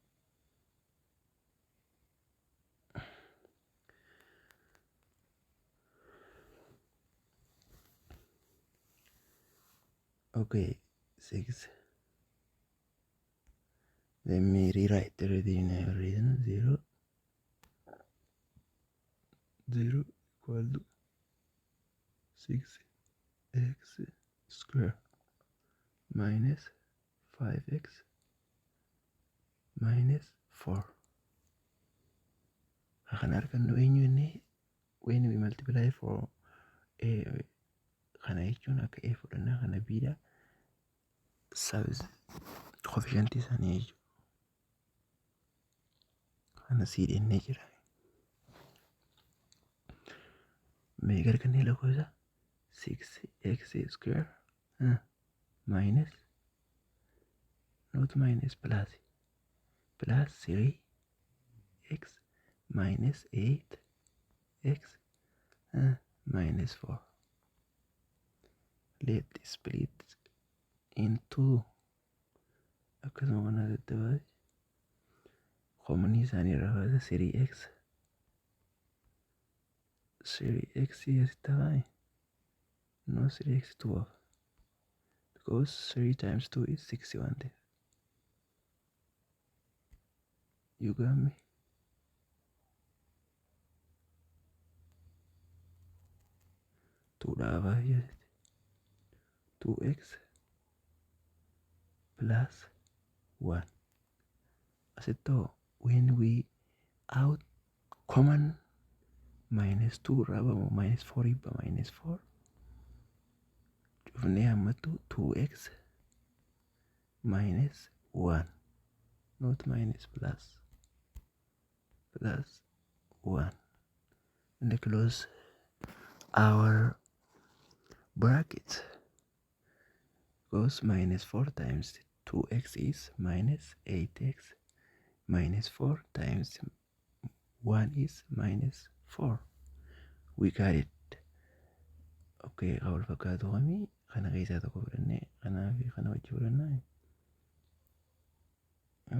Okay, 6. Let me rewrite already in written 0 0 equal to 6 x square minus 5x minus 4. Kan argannu eenyu inni when we multiply for a kana jechuun akka a fudhannaa, kana b dha, coefficient isaanii jechuudha. Kana c jennee jira. Meeqa argannee lakkoofsa? 6x square minus, not minus, plus 3x minus 8x minus 4. Let split into akkasuma kana daddabaase common isaanii irraa baasa. 3x 3x asitti hafaa, no, 3x 2 hafa, because 3 times 2 is 6 waan ta'eef. You got me? 2 dhaabaa asitti 2x plus 1. Asittoo when we out common minus 2 irraa bamu minus 4 ba minus 4 cufnee hammattu 2x minus 1, not minus, plus, plus 1, and close our bracket, because minus 4 times 2x is minus 8x, minus 4 times 1 is minus 4. We got it. Okay, wal fakkaatu kamii kana keessaa tokko fudhannee kanaa fi kana wajji fudhannaa.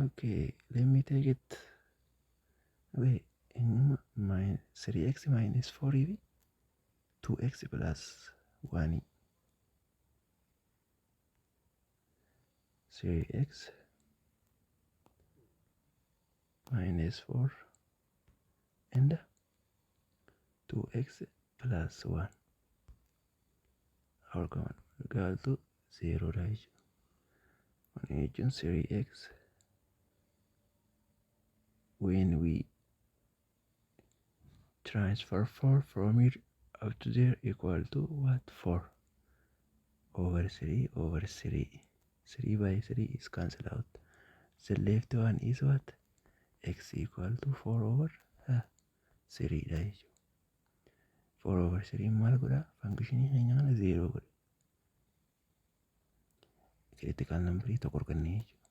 Okay, let me take it. Wait, minus 3x minus 4 fi 2x plus 1. 3x minus 4 and 2x plus 1. Our common equal to 0 dha jechuudha. Kana jechuun 3x when we transfer 4 from here up to there equal to what? 4 over 3 over 3. 3 by 3 is cancelled out. The left one is what? X equal to 4 over 3 dha jechuudha. 4 over 3 maal godha? Functionii keenya kana 0 godha. Critical number tokko argannee jechuudha.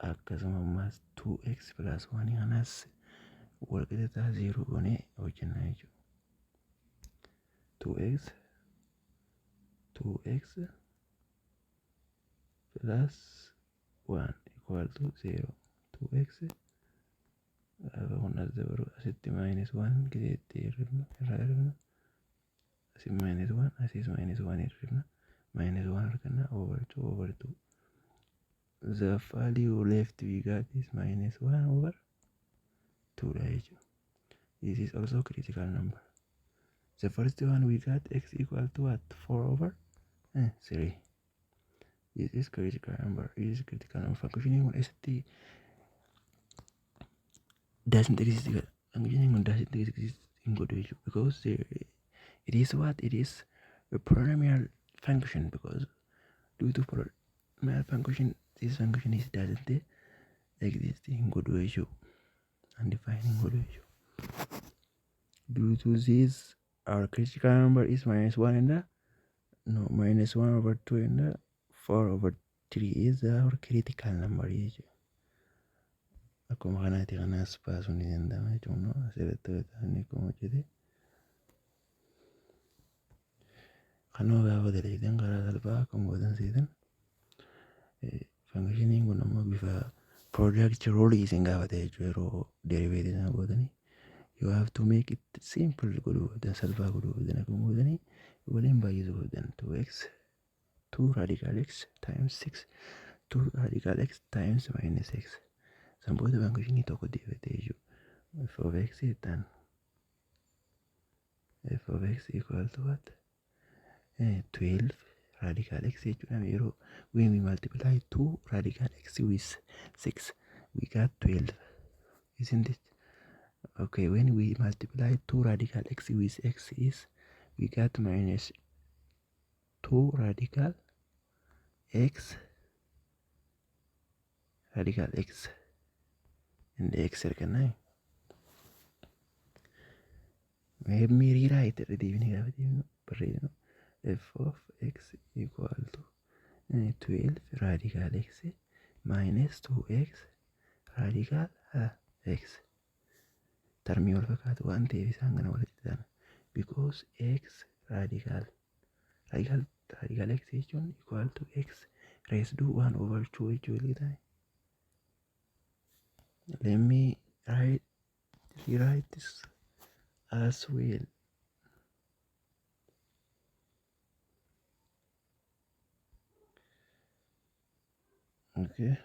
Akkasuma ammas 2x plus 1 kanas walqixa ta'a 0 goonee hojjennaa jechuudha. 2x plus 1 equal to 0. 2x gaafa kun as dabaru asitti minus 1 gizeetti hir'ifna, irraa hir'ifna, asi minus 1, asiis minus 1 hir'ifna, minus 1 arganna, over 2 over 2. The value left we got is minus 1 over 2 dha jechuudha. This is also critical number. The first one we got x equal to what? 4 over 3. This is critical number. This is critical number. Function kun eessatti doesn't exist godha. Function kun doesn't exist hin godhu jechuudha. Because it is what? It is a polynomial function, because due to polynomial function this function is doesn't exist hin godhu jechuudha. Undefined hin godhu jechuudha. Due to this, our critical number is minus 1 and no, minus 1 over 2 and 4 over 3 is our critical number jechuudha. Akkuma kanaatti kanas baasuun ni danda'ama jechuudha. Asirratti inni akkuma hojjete. Kanuma gaafa dalagdan karaa salphaa akkuma gootan seetan functioniin kun ammoo bifa product rule isin gaafata jechuudha yeroo derivative sana gootanii. You have to make it simple godhuu qabdan, salphaa godhuu qabdan, akkuma gootanii waliin baay'isuu qabdan. 2x 2 radical x times 6 2 radical x times minus x. San booda functionii tokko deebite jechuudha. F of x jettaan f of x equal to what? 12 radical x jechuudha. Yeroo when we multiply 2 radical x with 6 we got 12, isn't it? Okay, when we multiply 2 radical x with x is we got minus 2 radical x radical x and x argannaa. Let me rewrite irra deebinee gaafa deebinu barreessinu f of x equal to 12 radical x minus 2x radical x. Termii wal fakkaatu waan ta'eef isaan kana walitti ta'an, because x radical radical radical x jechuun equal to x raised to 1 over 2 jechuu walii ta'e. Let me write rewrite this as well. Okay,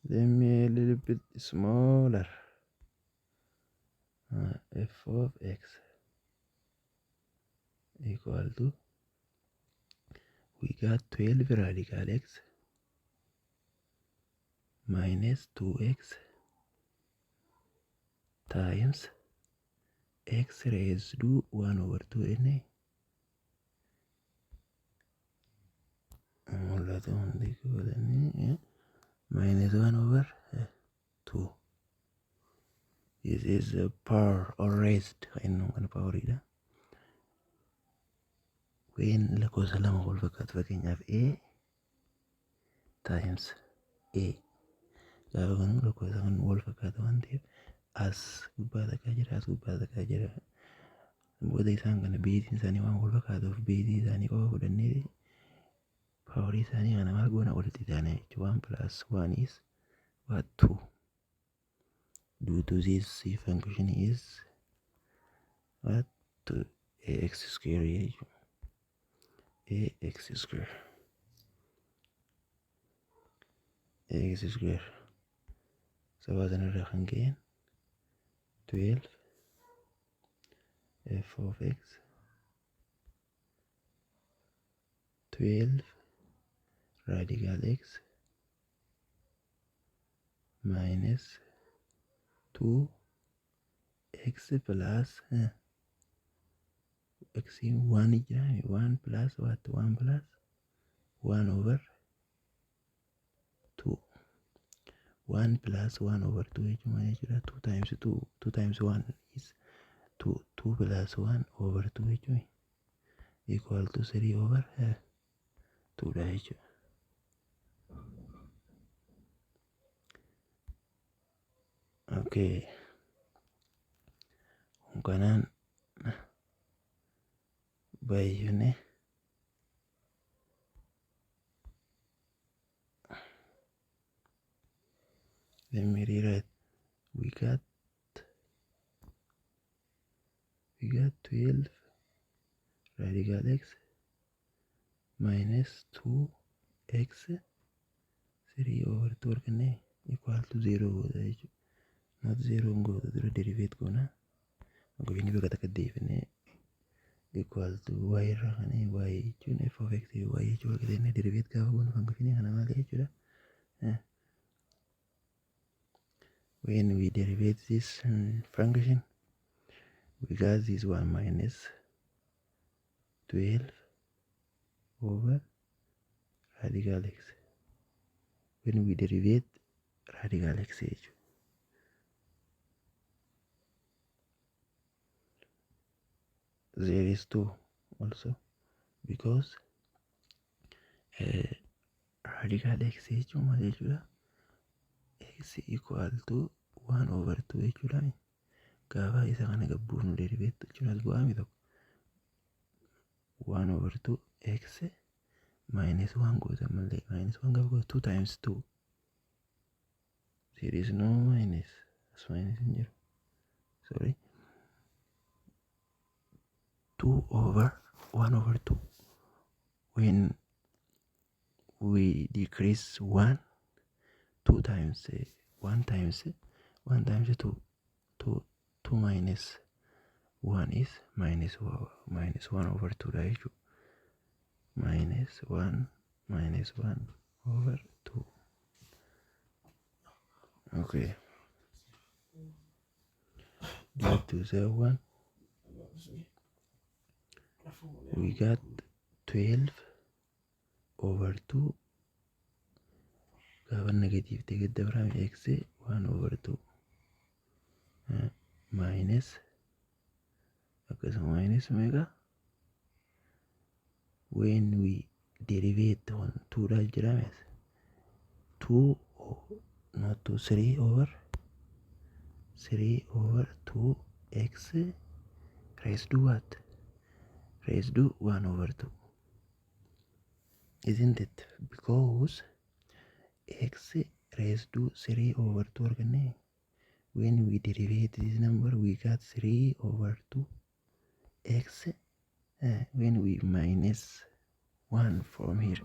let me a little bit smaller. F of x equal to we got 12 radical x Minus 2x times x raised to 1 over 2 inni mul'atu hundi godhanii minus 1 over 2. This is a power or raised inni kan poweridha. When lakkoofsa lama wal fakkaatu, fakkeenyaaf a times a gaafa kanu, lakkoofsa kan wal fakkaatu waan ta'eef, as gubbaa takkaa jira, as gubbaa takkaa jira. Booda isaan kana baseiin isaanii waan wal fakkaatuuf, baseii isaanii qofa fudhannee powerii isaanii kana maal goona? Walitti taane jechuudha. One plus one is what? Two. Due to this function is what? Two ax square jechuudha. Ax square, ax square. Sababa sanarraa kan ka'een 12 f of x 12 radical x minus 2 x plus x 1 jira, 1 plus what? 1 plus 1 over 2. 1 plus 1 over 2 jechuun maal jechuudha? 2 times 2, 2 times 1 is 2, 2 plus 1 over 2 jechuun equal to 3 over 2 dha jechuudha. Okay. Kun kanaan baay'ifne. Let me rewrite. We got 12 radical x minus 2 x 3 over 2 arganne equal to 0 goota jechuudha. Not 0 goota, dura derivate goona. Gofiin bakka takka deebinee equal to y irraa kana y jechuun f of x y jechuun argatee derivate gaafa goonu function kana maal jechuudha? When we derivate this function, we got this one minus 12 over radical x when we derivate radical x jechuudha. There is 2 also because radical x jechuun maal jechuudha? X equal to 1 over 2 jechuudha. Gaafa isa kana gabbuufnu, derivate jechuun, as bu'aami tokko 1 over 2 x minus 1 goota malee, minus 1 gaafa goota, 2 times 2. There is no minus, as minus hin jiru, sorry. 2 over 1 over 2. When we decrease 1, 2 times 1 times 1 times 2, 2, 2 minus 1 is minus 1, minus 1 over 2 dha jechuudha. Minus 1, minus 1 over 2. Okay, due to the one, we got 12 over 2. Gaafa negative ta'e gadda biraan x 1 over 2 minus akkasuma minus meeqa? When we derivate on 2 dha jira, 2, not 2, 3 over 3 over 2 x raised to what? Raised to 1 over 2, isn't it? Because x raised to 3 over 2 arganne. When we derivate this number, we got 3 over 2 x. When we minus 1 from here,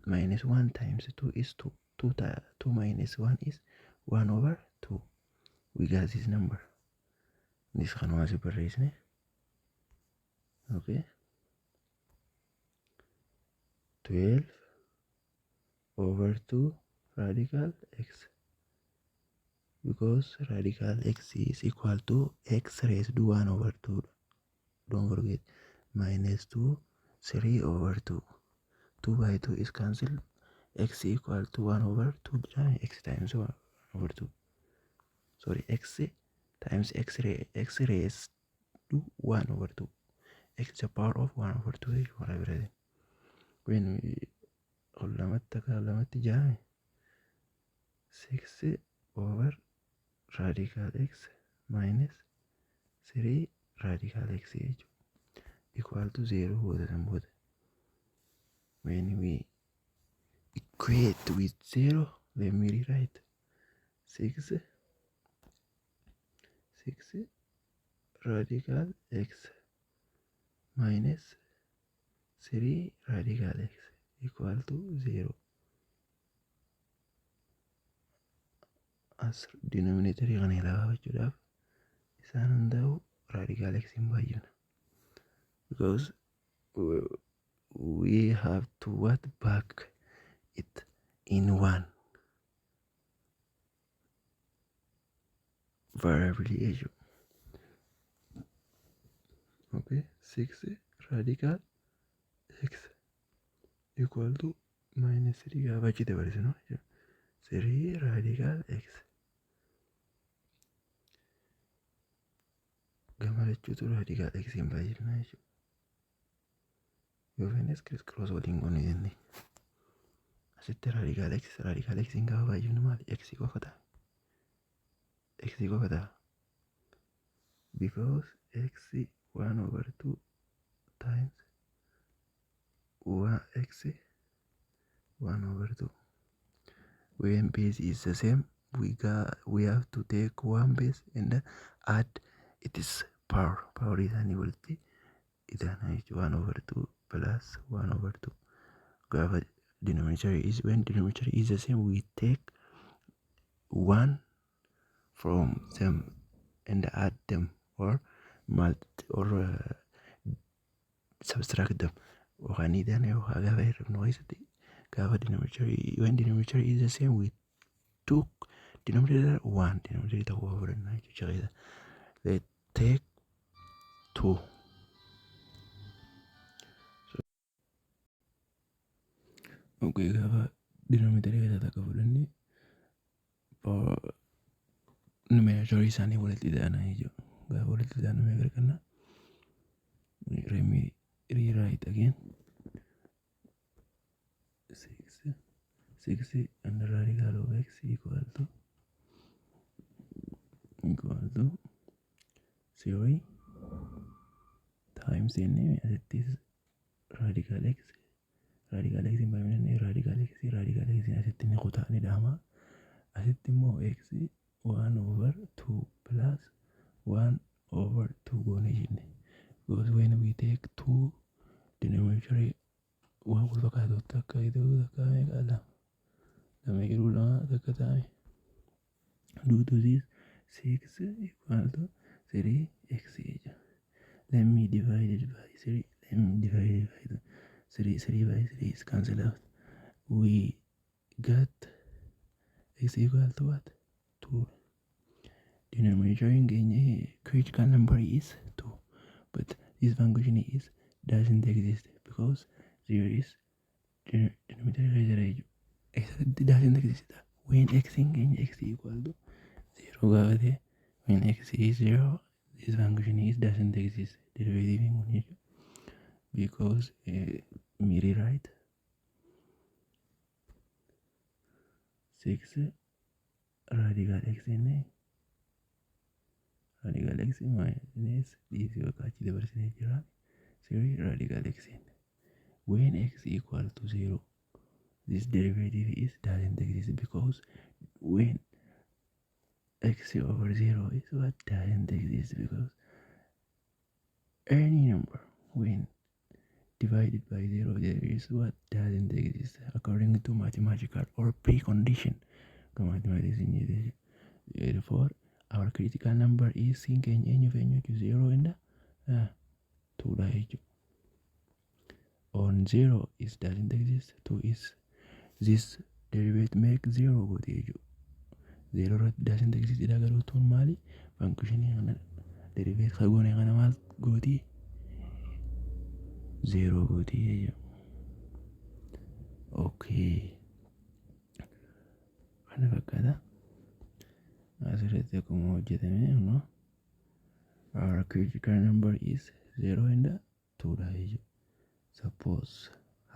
minus 1 times 2 is 2, 2, 2 minus 1 is 1 over 2. We got this number. This kanuma asii barreessine. Okay, 12 over 2 radical x, because radical x is equal to x raised to 1 over 2. Don't forget, minus 2 3 over 2. 2 by 2 is cancelled. X equal to 1 over 2 jedhame. X times 1 over 2, sorry, x times x, x raised to 1 over 2, x the power of 1 over 2 jechuudha biraatiin. When we lamatti akka lamatti jedhame, 6 over radical x minus 3 radical x jechuudha, equal to 0 booda. San booda when we equate with 0, let me rewrite 6 6 radical x minus 3 radical x equal to 0. As denominator kana ilaalaa jechuudhaaf isaan hundaa'u radical x hin baay'ina, because we have to what? Back it in one variable jechuudha. Okay, 6 radical x equal to minus 3 gaafa achi dabarsinu, 3 radical x gama lachuutu radical x hin baay'ifna jechuudha. Yoo feenes criss cross waliin goonuu dandeenya. Asitti radical x radical x hin gaafa baay'ifnu maali? X qofa ta'a. X qofa ta'a. Because x 1 over 2 times 1 x 1 over 2. When base is the same, we have to take one base and add its power. Power isaanii walitti ida'ana jechuudha. 1 over 2 plus 1 over 2. Gaafa denominator is, when denominator is the same, we take one from them and add them or multi or subtract them, yookaan ida'ana yookaan gaafa hir'ifnu keessatti gaafa denominator, when denominator is the same, we took denominator one, denominator tokko fudhannaa jechuudha. Let take two. So, okay, gaafa denominator keessaa takka fudhanne numerator isaanii walitti ida'ana jechuudha. Gaafa walitti ida'anu meeqa arganna? Let me rewrite again. 6 6 and the radical of x equal to 3 times n. Asitti radical x radical x hin baay'inne, radical x radical x asitti ni kutaa ni dhahama. Asitti immoo x 1 over 2 plus 1 over 2 goone jenne, because when we take two denominator waan wal fakkaatu, takka ida'uu takka meeqa, lama, lama yeroo lama takka ta'ame, due to this 6 equal to 3 x jecha. Let me divide it by 3. Let me divide it by 3. 3 by 3 is cancel out. We got x equal to what? 2. Denominator in critical number is 2, but this function is doesn't exist because there is denominator doesn't exist when x in x equal to 0 gaafa ta'e. When x is 0, this function is doesn't exist, derivative kun jechuudha, because me rewrite 6 radical x inni radical x minus dhiisii yookaan achi dabarsinee jira 3 radical x. When x equal to 0, this derivative is doesn't exist, because when x over 0 is what? Doesn't exist, because any number when divided by 0, there is what? Doesn't exist according to mathematical or precondition mathematics. Therefore, our critical number is keenya eenyu fi eenyu? 0 and 2 dha jechuudha. On 0 is doesn't exist, 2 is this derivative is doesn't exist. Derivate make zero goote jechuudha. Zero irratti doesn't exist dha, garuu tun maali? Functionii kana derivate ka goone kana maal gooti? Zero gooti jechuudha. Okay. Kana fakkaata. Asirratti akkuma hojjetame immoo our critical number is 0 and 2 dha jechuudha. Suppose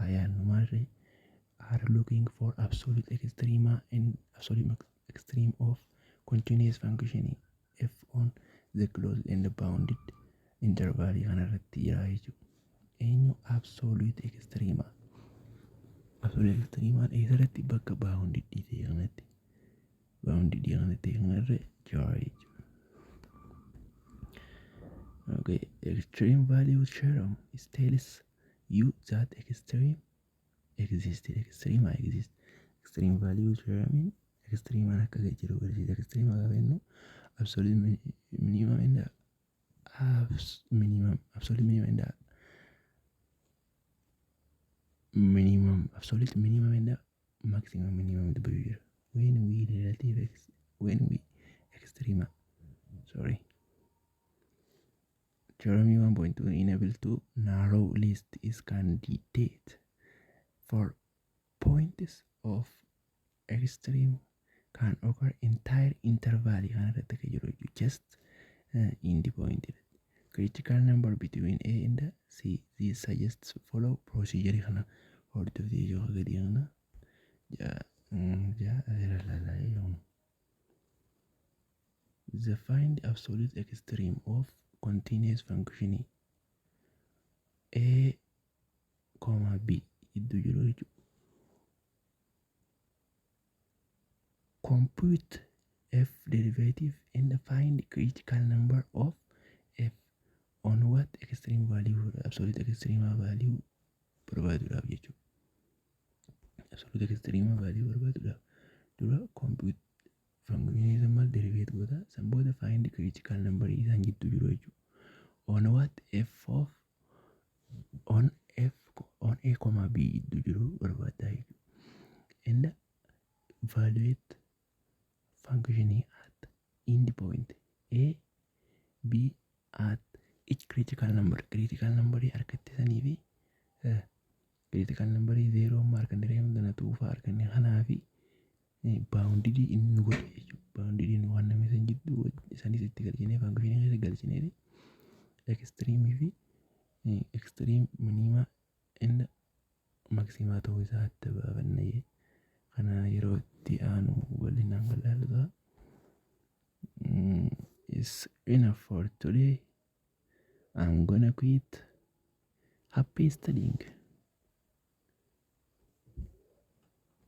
hayaan maal are looking for absolute extrema and absolute extreme of continuous function f on the closed and bounded interval kanarratti jira jechuudha. Eenyu absolute extrema? Absolute extrema eessarratti? Bakka bounded ta'e kanatti, bounded kanatti kanarra jira jechuudha. Okay, extreme value theorem is tells you that extreme existed. Extreme exist. Extreme value theorem extreme akka jiru agarsiisa. Extreme gaafa jennu absolute minimum and minimum, absolute minimum and minimum, absolute minimum and maximum minimum dubbachuu jira. When we relative when we extreme, sorry. Theorem 1.2 enable to narrow list is candidate for points of extreme can occur entire interval kan irratti akka jiru, just in the point critical number between A and C. This suggests follow procedure kana hordoftee jiru gadi kana ja asirra ilaalaa. The find absolute extreme of continuous function A comma B gidduu jiru jechuudha. Compute f derivative and find critical number of f on what extreme value, absolute extreme value barbaaduudhaaf jechuudha. Absolute extreme value barbaaduudhaaf dura compute function isa maal derivate goota, san booda find critical number isaan gidduu jiru jechuudha. On what f of on f on a comma b gidduu jiru barbaaddaa jechuudha. And evaluate function at end point a b at each critical number, critical number argatte sanii fi critical number zero amma arganne, reefu tana tuufaa arganne kanaa fi bounded inni nu godhe jechuudha. Bounded nu waan namni san jidduu isanis itti galchinee function keessa galchinee extreme fi extreme minima and maxima ta'uu isaa adda baafanna. Kana yeroo itti aanu bal'inaan kan ilaallu ta'a. It's enough for today. I'm gonna quit. Happy studying.